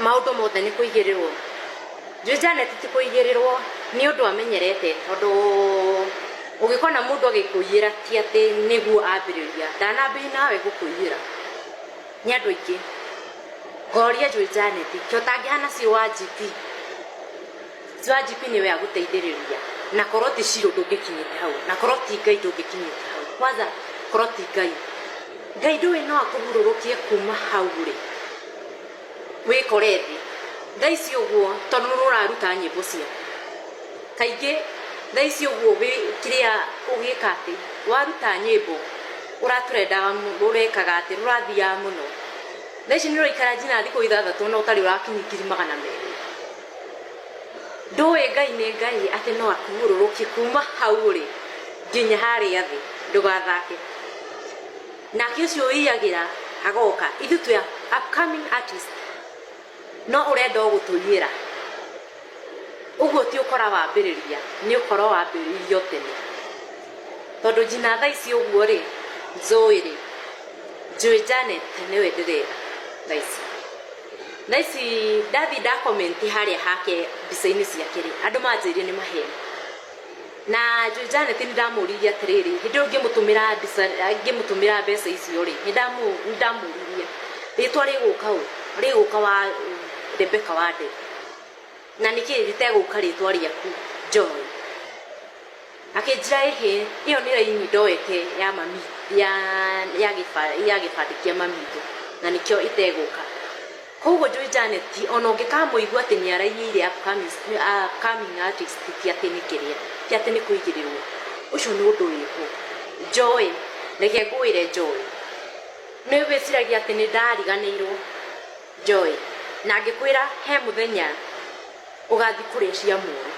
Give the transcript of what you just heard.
Maũndũ mothe nĩ kũigĩrĩrwo. Njũĩ Janet ti kũigĩrĩrwo nĩ ũndũ amenyerete tondũ ũngĩkona mũndũ agĩkũiyĩra ti atĩ nĩguo ambĩrĩria, ndanambĩrĩria nawe gũkũiyĩra. Nĩ andũ aingĩ. Ngoria Njũĩ Janet, kĩ ũtangĩhana Ciro wa GP? Ciro wa GP nĩwe agũteithĩrĩria na korwo ti Ciro ndũngĩkinyĩte hau, na korwo ti Ngai ndũngĩkinyĩte hau. Kwanza korwo ti Ngai, Ngai ndũĩ no akũhurũrũkie kuma hau rĩ. Wĩkore thĩ thaa ici ũguo tondũ nĩ ũraruta nyĩmbo ciaku. Kaingĩ thaa ici ũguo wĩ kĩrĩa ũgĩka atĩ waruta nyĩmbo ũratũrendaga ũrekaga atĩ rũrathiaga mũno. Thaa ici nĩ ũraikara nginya thikũ ithathatũ na ũtarĩ ũrakinyia 200,000. Ndũĩ Ngai nĩ Ngai atĩ no akũhurũrũkie kuma hau ũrĩ nginya harĩa thĩ. Ndũgathake. Nake ũcio ũiyagĩra agoka. Ithuĩ twĩ upcoming artist no ũrenda o gũtũiyĩra. Ũguo ti ũkora wambĩrĩria, nĩ ũkora wambĩrĩirio tene. Tondũ nginya thaa ici ũguo rĩ, njũĩ rĩ, njũĩ Janet nĩwe ndĩretha thaa ici. Thaa ici ndathiĩ nda comment harĩa hake mbica-inĩ ciake rĩ, andũ manjĩrire nĩ maheni. Na njũĩ Janet nĩ ndamũririe atĩrĩrĩ, hĩndĩ ĩyo ngĩmũtũmĩra mbica, ngĩmũtũmĩra mbeca icio rĩ, nĩ ndamũririe rĩtwa rĩgũka ũ? Rĩgũka wa Rebecca Wanderi. Na nĩkĩ rĩtegũka rĩtwa rĩaku Joy? Akĩnjĩra ĩhĩ, ĩyo nĩ raini ndoete ya mami, ya ya ya gĩbandĩ kĩa mami witũ na nĩkĩo ĩtegũka. Koguo Joy Janet ona ũngĩkamũigua atĩ nĩ araiyĩire upcoming artist ti atĩ nĩ kĩrĩa, ti atĩ nĩ kũigĩrĩrwo, ũcio nĩ ũndũ wĩho. Joy, reke ngwĩre Joy, nĩ wĩciragia atĩ nĩ ndariganĩirwo Joy, na ngĩkwĩra he mũthenya ũgathiĩ kũrĩa cia mũrũ.